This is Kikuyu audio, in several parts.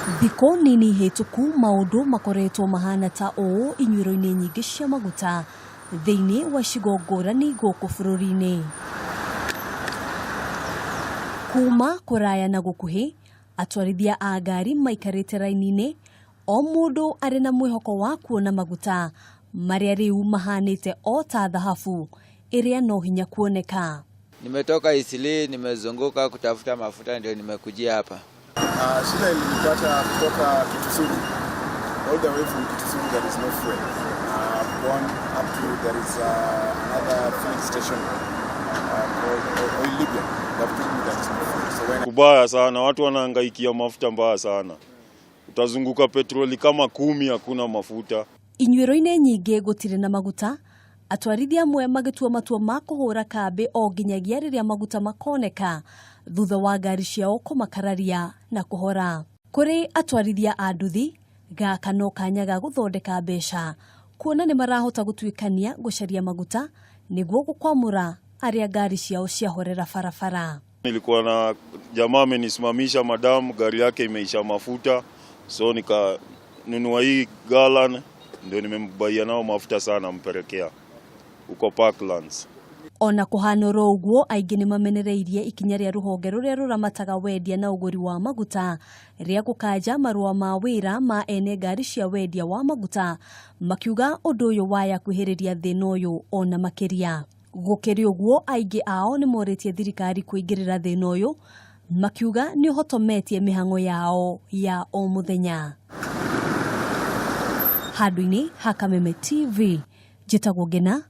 Thikũ nini hĩtũku maũndũ makoretwo mahana ta ũũ inyuĩro-inĩ nyingĩ cia maguta thĩinĩ wa icigo ngũrani gũkũ bũrũri-inĩ. Kuma kũraya na gũkuhĩ, atwarithia a ngari maikarĩte raini-inĩ, o mũndũ arĩ na mwĩhoko wa kuona maguta marĩa rĩu mahanĩte o ta thahabu ĩrĩa no hinya kuoneka. Nimetoka Eastleigh, nimezunguka kutafuta mafuta ndio nimekujia hapa. Shida ilinipata kutoka Kitisuru. All the way from Kitisuru there is no fuel. Gone up to there is another filling station called Oil Libya. They've told me there is no fuel. So when Kubaya sana, watu wanahangaikia mafuta mbaya sana. Utazunguka petroli kama 10 hakuna mafuta. Inyuĩro-inĩ nyingĩ gũtirĩ na maguta, atwarithia amwe magĩtua matua ma kũhũra kambĩ o nginyagia rĩrĩa maguta makoneka thutha wa ngari ciao kũmakararia na kũhora. Kũrĩ atwarithia a nduthi, gaka no kanya ga gũthondeka mbeca kuona nĩ marahota gũtuĩkania gũcaria maguta nĩguo gũkwamũra arĩa ngari ciao ciahorera barabara. Nilikuwa na jamaa amenisimamisha, madam, gari yake imeisha mafuta, so nikanunua hii gallon ndio nimembaia nao mafuta sana mpelekea huko Parklands. Ona kũhana oro ũguo aingĩ nĩ mamenereirie ikinya rĩa rũhonge rũrĩa rũramataga wendia na ũgũri wa maguta rĩa gũkanja marũa ma wĩra ma ene ngari cia wendia wa maguta makiuga ũndũ ũyũ waya kwĩhĩrĩria thĩna ũyũ ona makĩria. Gũkĩrĩ ũguo aingĩ ao nĩ morĩtie thirikari kũingĩrĩra thĩna ũyũ makiuga nĩ ũhotometie mĩhang'o yao ya o mũthenya. Handũ-inĩ ha Kameme TV, njĩtagwo Ngena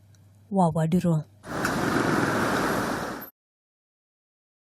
wa Wandirũ.